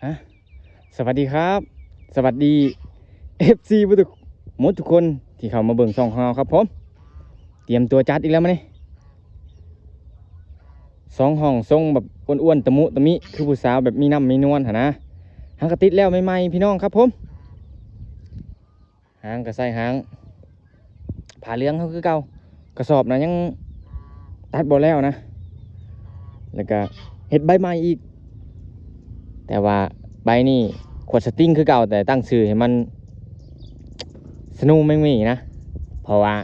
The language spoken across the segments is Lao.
ອ່ະ ສະຫວັດດີຄັບ ສະຫວັດດີ ເອັຟຊີ ເບິດທຸກ ໝົດທຸກຄົນທີ່ເຂົ້າມາເບິ່ງຊ່ອງຂອງເຮົາຄັບຜົມ. ຕຽມຕົວຈັດອີກແລ້ວມື້ນີ້ ສອງຫ້ອງຊົງແບບອ້ວນໆ ຕະມຸຕະມິ ຄືຜູ້ສາວແບບມີນ້ຳມີນວນຫັ້ນນະ. ຫາກະຕິດແລ້ວໃໝ່ໆ ພີ່ນ້ອງຄັບຜົມ. ຫາງກະໃສ່ຫາງຜ້າເຫຼືອງເຮົາຄືເກົ່າ. ກະສອບນະຍັງຕັດບໍ່ແລ້ວນະ ແລ້ວກະເຮັດໃບໃໝ່ອີກ. ແຕ່ວ່າໃບນີ້ຂວດສະຕິງຄືເກົ່າ ແຕ່ຕັ້ງຊື່ໃຫ້ມັນ Snow Mangmi ນະ ເພາະວ່າ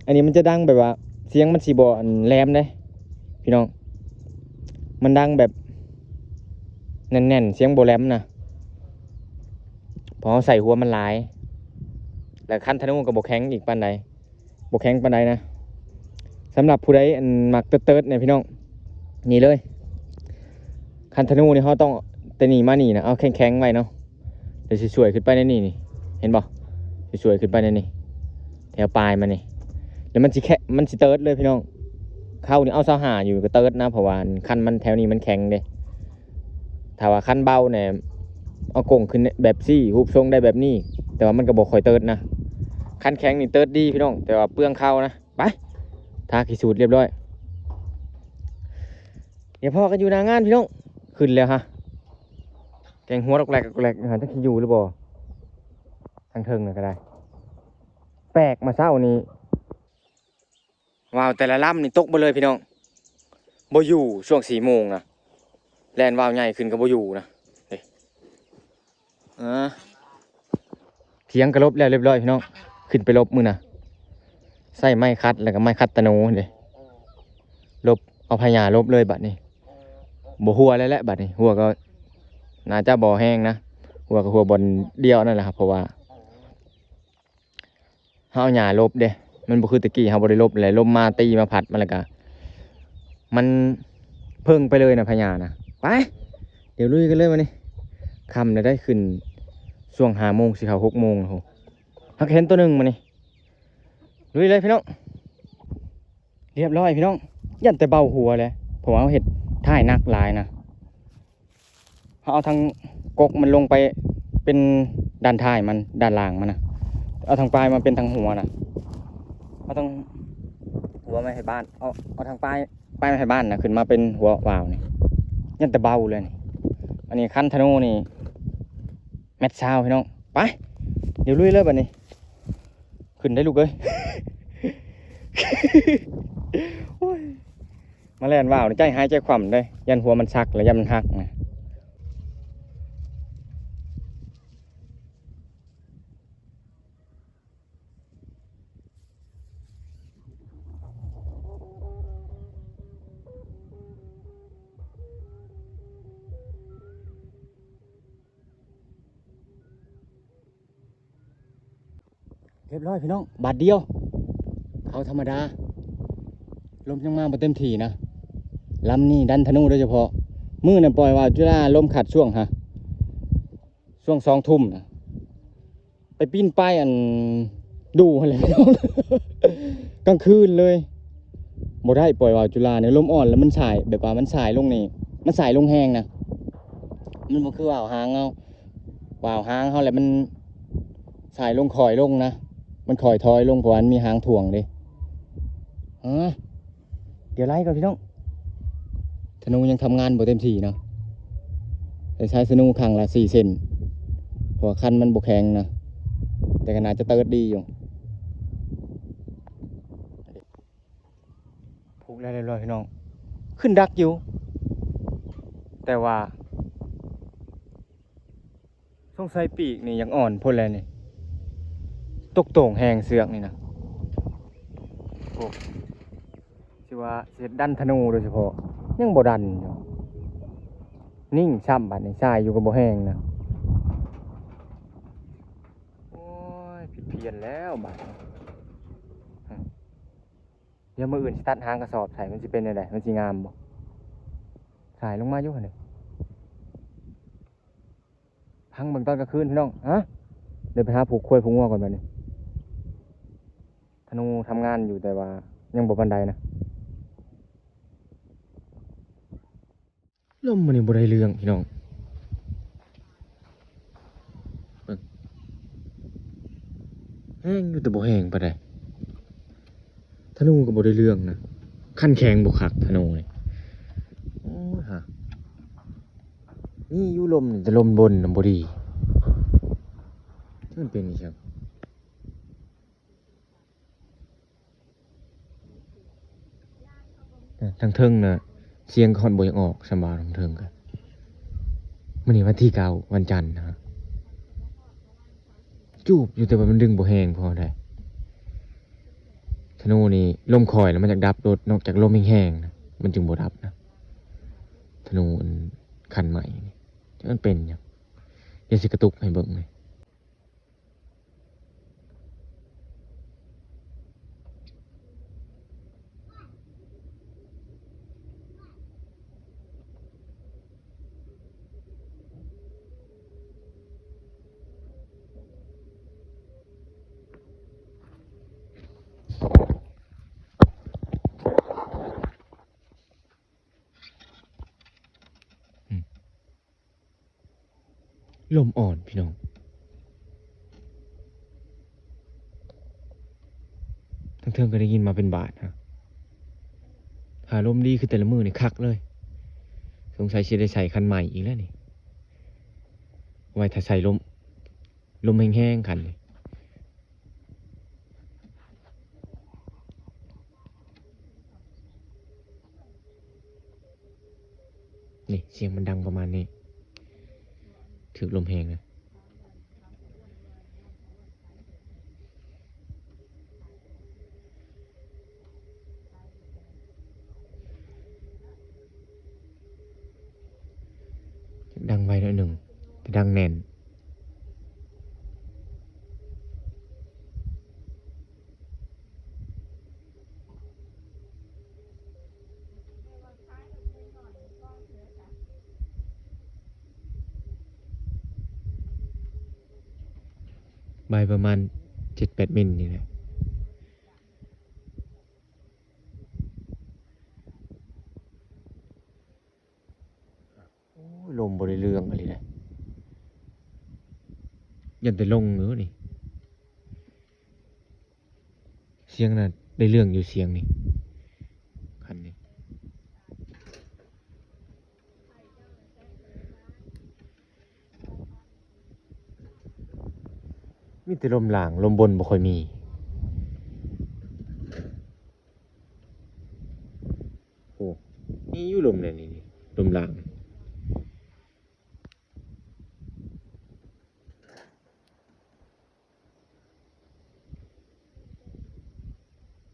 ອັນນີ້ມັນຈະດັງແບບວ່າ ສຽງມັນຊິບໍ່ອັນແຫຼມເດ້ພີ່ນ້ອງ ມັນດັງແບບແໜ້ນໆ ສຽງບໍ່ແຫຼມນະ. ເພາະເຮົາໃສ່ຫົວມັນຫຼາຍ ແລະຄັນທະນູກະບໍ່ແຂງອີກປານໃດ ບໍ່ແຂງປານໃດນະ. ສຳລັບຜູ້ໃດອັນມັກເຕີດໆ ນີ້ພີ່ນ້ອງ ນີ້ເລີຍ ຄັນທະນູນີ້ເຮົາຕ້ອງ ແຕ່ນີ້ມານີ້ນະ ເອົາແຂງໆ ໄວ້ເນາະ ແລ້ວຊິສວຍຂຶ້ນໄປໃນນີ້ນີ້ ເຫັນບໍ່ ຊິສວຍຂຶ້ນໄປໃນນີ້ ແຖວປາຍມັນນີ້ ແລ້ວມັນຊິແຄະ ມັນຊິເຕີດເລີຍພີ່ນ້ອງ. ເຂົານີ້ເອົາຊາວຫ້າຢູ່ກະເຕີດນະ ເພາະວ່າຄັນມັນແຖວນີ້ມັນແຂງເດ້. ຖ້າວ່າຄັນເບົາແນ່ ເອົາກົງຂຶ້ນແບບຊີ້ ຮູບຊົງໄດ້ແບບນີ້ ແຕ່ວ່າມັນກະບໍ່ຄ່ອຍເຕີດນະ. ຄັນແຂງນີ້ເຕີດດີພີ່ນ້ອງ ແຕ່ວ່າເປືອງເຂົ້ານະ. ໄປ ທາຂີ້ສູດລຽບຮ້ອຍ ດຽວພໍ້ກັນຢູ່ໜ້າງານພີ່ນ້ອງ. ຂຶ້ນແລ້ວຮະ ແກງຫົວລັອກແລັກລັອກແລັກຢູ່ຫັ້ນ ຈັກຊິຢູ່ຫຼືບໍ່ ທາງເທິງນັ້ນກະໄດ້. ແປກ ມາເຊົ້ານີ້ ວາວແຕ່ລະລຳນີ້ຕົກເບິດເລີຍພີ່ນ້ອງ ບໍ່ຢູ່. ຊ່ວງສີ່ໂມງນະ ແລ່ນວາວໃຫຍ່ຂຶ້ນກະບໍ່ຢູ່ນະ. ເດ້ ອ່າ ຖຽງກະລົບແລ້ວລຽບຮ້ອຍພີ່ນ້ອງ ຂຶ້ນໄປລົບມື້ນະ ໃຊ້ໄມ້ຂັດ ແລ້ວກະໄມ້ຂັດຕະໂນເດ້ ລົບ ເອົາພະຫຍ້າລົບເລີຍບາດນີ້. ບໍ່ຮົ່ວແລ້ວແຫຼະບາດນີ້ ຮົ່ວກະໜ້າຈະບໍ່ແຮງນະ ຮົ່ວກະຮົ່ວບ່ອນດຽວນັ້ນແຫຼະ ເພາະວ່າ ເຮົາເອົາຫຍ້າລົບເດ້ ມັນບໍ່ຄືແຕ່ກີ້ ເຮົາບໍ່ໄດ້ລົບ ແລ້ວລົມມາຕີມາພັດມັນ ແລ້ວກະມັນເພິ່ງໄປເລີຍນະ ພະຫຍ້ານະ. ໄປ ດຽວລຸຍກັນເລີຍບາດນີ້ ຄ່ຳແລ້ວໄດ໋ ຂຶ້ນຊ່ວງຫ້າໂມງ ຊິເຂົ້າຫົກໂມງແລ້ວ. ຫາກເຫັນໂຕໜຶ່ງບາດນີ້ ລຸຍເລີຍພີ່ນ້ອງ. ລຽບຮ້ອຍພີ່ນ້ອງ ຢ້ານແຕ່ເບົາຫົວແຫຼະ ເພາະວ່າເຮົາເຮັດທ້າຍໜັກຫຼາຍນະ. ເຮົາເອົາທາງກົກມັນລົງໄປເປັນດ້ານທ້າຍມັນ ດ້ານລ່າງມັນນະ ເອົາທາງປາຍມາເປັນທາງຫົວນະ ເອົາທາງຫົວມາໃຫ້ບ້ານ ເອົາ ເອົາທາງປາຍ ປາຍມາໃຫ້ບ້ານນະ ຂຶ້ນມາເປັນຫົວວາວນີ້. ຢ້ານແຕ່ເບົາເລີຍນີ້ ອັນນີ້ຄັນທະນູນີ້ແມັດຊາວພີ່ນ້ອງ. ໄປ ດຽວລຸຍເລີຍບາດນີ້. ຂຶ້ນໄດ້ລູກເອີຍ ໂອ້ຍ ມາແລ່ນວາວໃຈຫາຍໃຈຄວ່ຳເດ້ ຢ້ານຫົວມັນສັກ ແລະຢ້ານມັນຫັກນະ. ລຽບຮ້ອຍພີ່ນ້ອງ ບາດດຽວ ເຂົ້າທຳມະດາ ລົມຍັງມາບໍ່ເຕັມທີ່ນະ. ລຳນີ້ດັນທະນູໂດຍສະເພາະ ມື້ນັ້ນປ່ອຍວ່າຈຸລາລົມຂັດຊ່ວງຫະ ຊ່ວງສອງທຸ່ມນະ ໄປປີນປ່າຍອັນດູ່ຫັ້ນແຫຼະ ກາງຄືນເລີຍ ບໍ່ໄດ້ ປ່ອຍວ່າຈຸລານີ້ລົມອ່ອນ ແລ້ວມັນສາຍ ແບບວ່າມັນສາຍລົງນີ້ ມັນສາຍລົງແຮງນະ ມັນບໍ່ຄືວ່າຫາງເຮົາ ວາວຫາງເຮົາແຫຼະ ມັນສາຍລົງ ຄ່ອຍລົງນະ ມັນຄ່ອຍຖອຍລົງ ເພາະວ່າມັນມີຫາງຖ່ວງເດ້. ຮະ ດຽວໄລ່ກ່ອນພີ່ນ້ອງ ທະນູຍັງທຳງານບໍ່ເຕັມທີ່ເນາະ ໄດ້ໃຊ້ທະນູຄັ້ງລະສີ່ເສັ້ນ ເພາະວ່າຄັນມັນບໍ່ແຂງນະ ແຕ່ກະໜ້າຈະເຕີດດີຢູ່. ຜູກແລ້ວລຽບຮ້ອຍພີ່ນ້ອງ ຂຶ້ນດັກຢູ່ ແຕ່ວ່າສົງໄສປີກນີ້ຢາກອ່ອນໂພດແຫຼະນີ້ ຕົກໂຕ່ງແຮງເຊືອກນີ້ນະ. ໂອ້ ຊິວ່າຊິດັນທະນູໂດຍສະເພາະ ຍັງບໍ່ດັນຢູ່ ນິ່ງຊ້ຳບາດນີ້ ສາຍຢູ່ກະບໍ່ແຮງນະ. ໂອ້ຍ ຜິດພຽນແລ້ວບາດນີ້. ດຽວມື້ອື່ນຊິຕັດຫາງກະສອບໃສ່ ມັນຊິເປັນແນວໃດ ມັນຊິງາມບໍ່? ສາຍລົງມາຢູ່ຫັ້ນເດ ພັງເບິ່ງຕອນກາງຄືນພີ່ນ້ອງ. ຮະ ດຽວໄປຫາຜູກຄວາຍຜູກງົວກ່ອນບາດນີ້ ທະນູທຳງານຢູ່ ແຕ່ວ່າຍັງບໍ່ປານໃດນະ. ລົມມື້ນີ້ບໍ່ໄດ້ເລື່ອງພີ່ນ້ອງ ງຢູ່ ແຕ່ບໍ່ແຮງປານໃດ. ທະນູກໍບໍ່ໄດ້ເລື່ອງນະ ຄັນແຂງບໍ່ຄັກທະນູນີ້. ໂອ້ຍ ຫາ ມີຢູ່ລົມນີ້ ແຕ່ລົມບົນນະບໍ່ດີ. ມັນເປັນອີ່ຫຍັງ? ທາງເທິງນະ ສຽງກໍຮອດບໍ່ຢາກອອກ ສ່ຳວ່າທາງເທິງກະ. ມື້ນີ້ວັນທີເກົ້າ ວັນຈັນນະ ຈູບຢູ່ ແຕ່ວ່າມັນດຶງບໍ່ແຮງພໍໃດ. ທະນູນີ້ລົມຄ່ອຍແລ້ວມັນຢາກດັບໂລດ ນອກຈາກລົມແຮງໆນະ ມັນຈຶ່ງບໍ່ດັບນະ. ທະນູອັນຄັນໃໝ່ນີ້ ຈັກມັນເປັນຫຍັງ? ດຽວຊິກະຕຸກໃຫ້ເບິ່ງນີ້. ລົມອ່ອນພີ່ນ້ອງ. ທາງເທິງກໍໄດ້ຍິນມາເປັນບາດນະ. ຖ້າລົມດີຄືແຕ່ລະມື້ນີ້ຄັກເລີຍ. ສົງໄສຊິໄດ້ໃສ່ຄັນໃໝ່ອີກແລ້ວນີ້. ໄວ້ຖ້າໃສ່ລົມ ລົມແຮງໆຄັນນີ້. ນີ້ ສຽງມັນດັງປະມານນີ້ ຖືກລົມແຮງນະ. ດັງໄວໜ້ອຍໜຶ່ງ ແຕ່ດັງແໜ້ນ. ໄວປະມານເຈັດແປດມິນນີ້ແຫຼະ. ໂອ້ຍ ລົມບໍ່ໄດ້ເລື່ອງອີ່ຫຼີເດ້. ຢ້ານແຕ່ລົງຢູ່ນີ້. ສຽງນະໄດ້ເລື່ອງຢູ່ ສຽງນີ້ ຄັນນີ້. ມີແຕ່ລົມລ່າງ ລົມບົນບໍ່ຄ່ອຍມີ. ໂອ້ ມີຢູ່ລົມແດ່ນີ້ ລົມລ່າງ.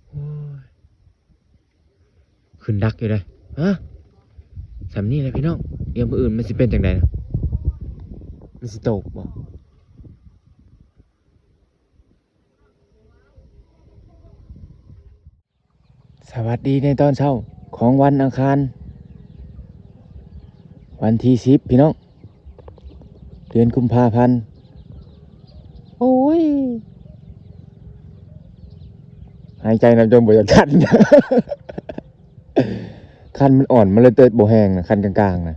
ໂອ້ຍ ຂຶ້ນດັກຢູ່ເດ້. ຮະ ສ່ຳນີ້ແຫຼະພີ່ນ້ອງ. ດຽວມື້ອື່ນມັນຊິເປັນຈັ່ງໃດນະ? ມັນຊິຕົກບໍ່? ສະຫວັດດີໃນຕອນເຊົ້າຂອງວັນອັງຄານ ວັນທີສິບ ພີ່ນ້ອງ ເດືອນກຸມພາພັນ. ໂອ້ຍ ຫາຍໃຈນຳຈົນບໍ່ຢາກຄັນ. ຄັນມັນອ່ອນ ມັນເລີຍເຕີດບໍ່ແຮງນະ ຄັນກາງໆນະ.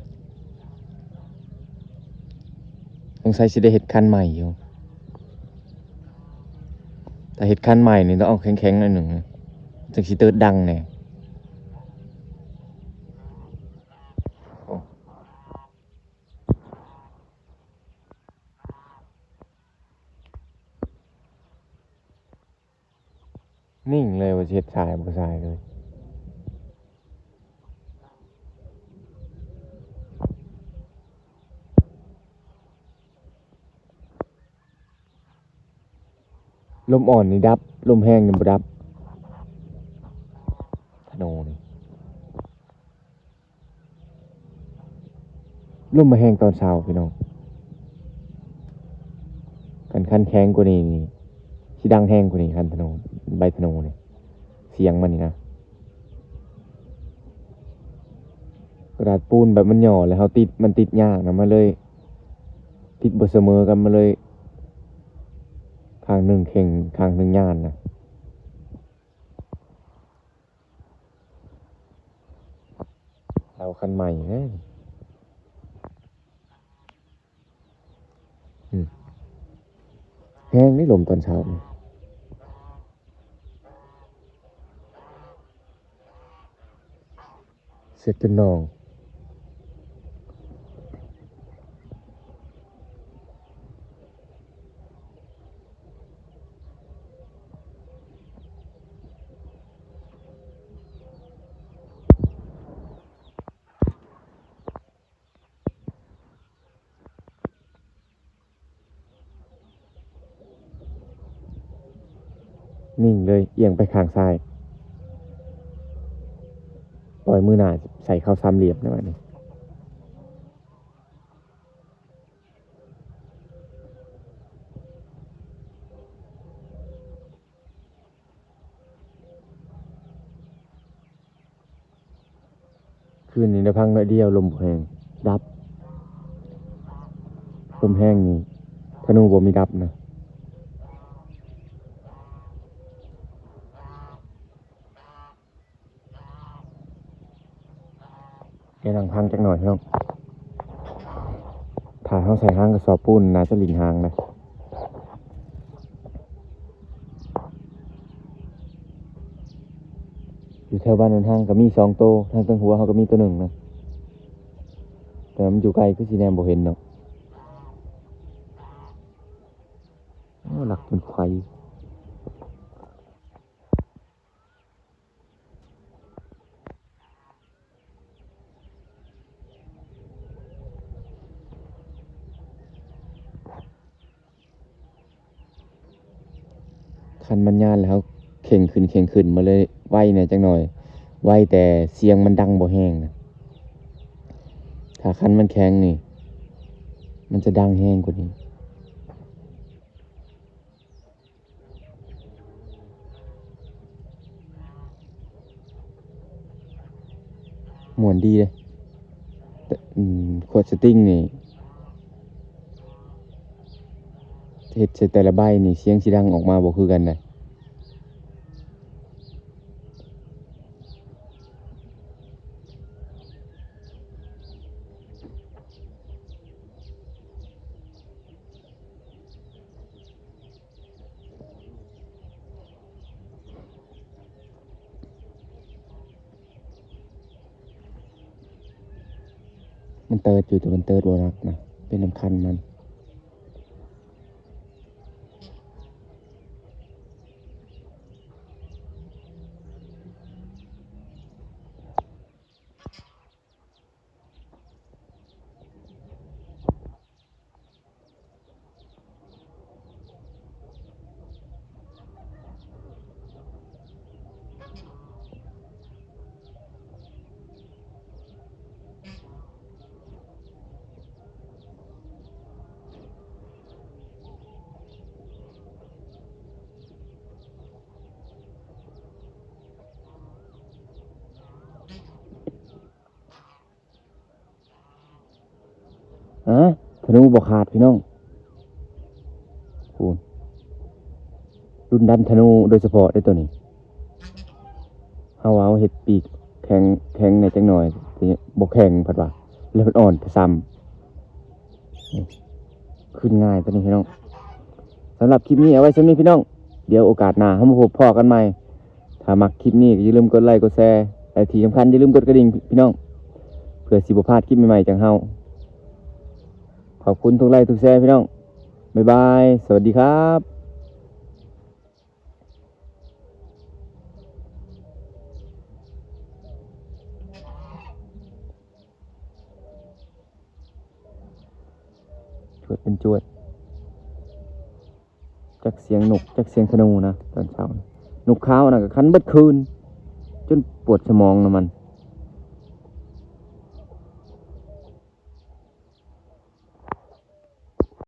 ສົງໄສຊິໄດ້ເຮັດຄັນໃໝ່ຢູ່. ຖ້າເຮັດຄັນໃໝ່ນີ້ຕ້ອງເອົາແຂງໆໜ້ອຍໜຶ່ງ ຈັ່ງຊິເຕີດດັງແດ່. ນິ່ງເລີຍວ່າຊິເຮັດສາຍບໍ່ສາຍເລີຍ. ລົມອ່ອນນີ້ດັບ ລົມແຮງນີ້ບໍ່ດັບ ທະນູນີ້. ລົມມາແຮງຕອນເຊົ້າພີ່ນ້ອງ. ຄັນ ຄັນແຂງກວ່ານີ້ນີ້ ຊິດັງແຮງກວ່ານີ້ ຄັນທະນູ ໃບທະນູນີ້ ສຽງມັນນີ້ນະ. ກະດາດປູນແບບມັນຫຍໍ້ແລ້ວເຮົາຕິດ ມັນຕິດຍາກນະ ມັນເລີຍຕິດບໍ່ສະເໝີກັນ ມັນເລີຍຂ້າງໜຶ່ງເຄັ່ງ ຂ້າງໜຶ່ງຍານນະ. ເອົາຄັນໃໝ່ເລີຍ. ອືມ ແຮງເດ້ລົມຕອນເຊົ້ານີ້. ຈັກຈົນໜອງ. ນິ່ງເລີຍ ອຽງໄປຂ້າງຊ້າຍ. ປ່ອຍມືໜ້າໃສ່ເຂົ້າສາມຫຼ່ຽມແລ້ວບາດນີ້. ຄືນນີ້ໄດ້ພັງໜ້ອຍດຽວ, ລົມບໍ່ແຮງ, ດັບ. ລົມແຮງນີ້ ທະນູບໍ່ມີດັບນະ. ແກະໜັງພັງຈັກໜ່ອຍພີ່ນ້ອງ. ຖ້າເຮົາໃສ່ຮາງກະສອບປູນ ໜ້າຈະຫຼິ້ນຮາງເດ້. ຢູ່ແຖວບ້ານໂນນຮາງກໍມີສອງໂຕ, ທາງເທິງຫົວເຮົາກໍມີໂຕໜຶ່ງນະ, ແຕ່ວ່າມັນຢູ່ໄກ ຄືຊິແນມບໍ່ເຫັນເນາະ. ໂອ້ ລັກເປັນໄຂ່. ຄັນມັນຍານແລ້ວ ເຄັ່ງຂຶ້ນ ເຄັ່ງຂຶ້ນມາເລີຍ, ໄວແດ່ຈັກໜ່ອຍ, ໄວແຕ່ສຽງມັນດັງບໍ່ແຮງນະ. ຖ້າຄັນມັນແຂງນີ້ ມັນຈະດັງແຮງກວ່ານີ້. ມ່ວນດີເດ້. ແຕ່ ອືມ ຂວດສະຕິງນີ້ ເຮັດໃສ່ແຕ່ລະໃບນີ້ ສຽງຊິດັງອອກມາບໍ່ຄືກັນໃດ. ມັນເຕີດຢູ່ ແຕ່ມັນເຕີດບໍ່ໜັກນະ, ເປັນນຳຄັນມັນ. ຮະ ທະນູບໍ່ຂາດພີ່ນ້ອງ. ໂອ້ ລຸ້ນດັນທະນູໂດຍສະເພາະເດ້ໂຕນີ້. ເຮົາວ່າເຮົາເຮັດປີກແຂງ ແຂງແດ່ຈັກໜ່ອຍ, ແຕ່ບໍ່ແຂງ ເພິ່ນວ່າ, ແລ້ວມັນອ່ອນໄປຊ້ຳ. ນີ້ ຂຶ້ນງ່າຍໂຕນີ້ພີ່ນ້ອງ. ສຳລັບຄລິບນີ້ເອົາໄວ້ສ່ຳນີ້ພີ່ນ້ອງ, ດຽວໂອກາດໜ້າເຮົາມາພົບພໍ້ກັນໃໝ່. ຖ້າມັກຄລິບນີ້ກໍຢ່າລືມກົດໄລກົດແຊ ແລະ ທີ່ສຳຄັນຢ່າລືມກົດກະດິ່ງພີ່ນ້ອງ ເພື່ອຊິບໍ່ພາດຄລິບໃໝ່ໆຈາກເຮົາ. ຂອບຄຸນທຸກໄລທຸກແຊພີ່ນ້ອງ. ບາຍບາຍ ສະຫວັດດີຄັບ. ຈວດເປັນຈວດ. ຈັກສຽງນົກ ຈັກສຽງທະນູນະ ຕອນເຊົ້າ. ນົກຂາວນັ້ນກໍຄັນເບິດຄືນ ຈົນປວດສະໝອງນຳມັນ.